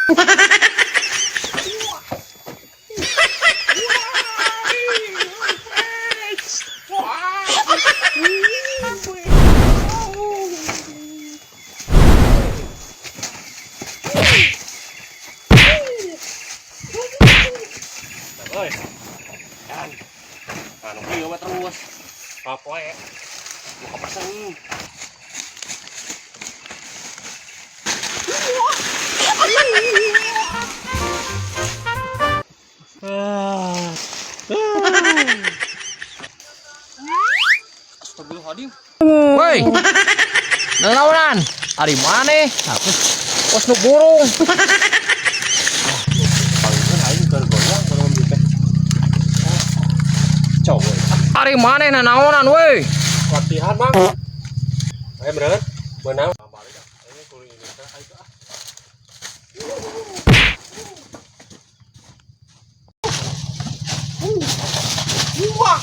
Oi. Yan. Anu kieu mah terus. Poe. Muka pesen. Astagfirullahaladzim. Woi. Nanaonan? Ari maneh? Kos nu burung. Panggil aing keur goyang keur ngomong teh. Cowok. Ari maneh nanaonan woi? Latihan, Bang. Ayo bener. Menang. Balik ah. Ini kulit ini teh aing ah. Wah.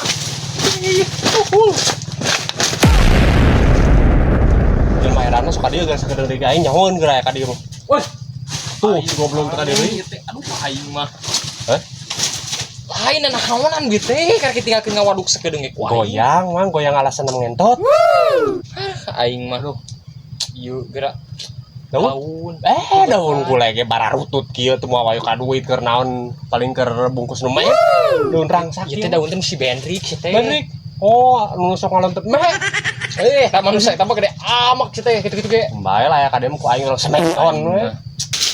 Jelema erana sok ka dieu geus sakedeung deui aing nyahoeun geura ka dieu mah. Woi. Tuh, si goblok teh ka dieu deui. Aduh, aing mah. Hah? Lain nanaonan bieu teh karek tinggalkeun ngawaduk sakedeung ge ku aing. Goyang, Mang, goyang alasan ngentot. Aing mah duh. Ieu geura Daun? daun. Eh, daun gulai ge bararutut kieu teu moal wayo ka duit keur naon, paling keur bungkus nu meh. Daun rangsak. Ieu teh daun teh si Bendrik si teh. Bendrik. Oh, nu sok ngalentep meh. Eh, eta manusia eta mah gede amak si teh kitu-kitu ge. Bae lah ya ka dieu mah ku aing smackdown we.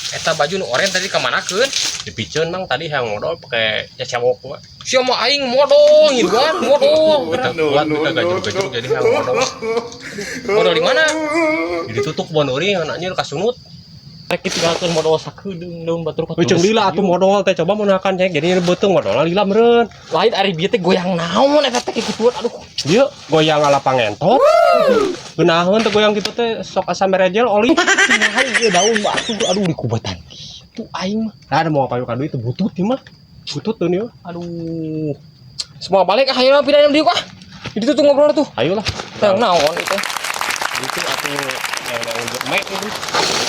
Eta baju nu oren tadi kamanakeun? Dipiceun, Mang, tadi hayang modal pake cecewok we. Sia mah aing modong gitu kan, modong. Kita kuat kita gajruk-gajruk jadi hayang modal. Modal di mana? Jadi tutup bon euring anaknya kasunut. Rek ditinggalkeun modal sakedeung daun batur. Wih, jeung lila atuh modal teh coba meunakan cek jadi beuteung modal lila meureun. Lain ari bieu teh goyang naon eta teh kikituan aduh. Dieu goyang ala pangentot. Geunaheun teh goyang kitu teh sok asa merejel oli. Kumaha ieu daun batu aduh dikubatan kitu aing mah. Nah, ada mau kayu kadu itu butut ieu mah. Butut tuh nih. Aduh. Semua balik ah ayo pindah dieu ah. Itu tuh ngobrol tuh. Ayolah. Yang naon itu. Itu atuh yang ujung mek itu.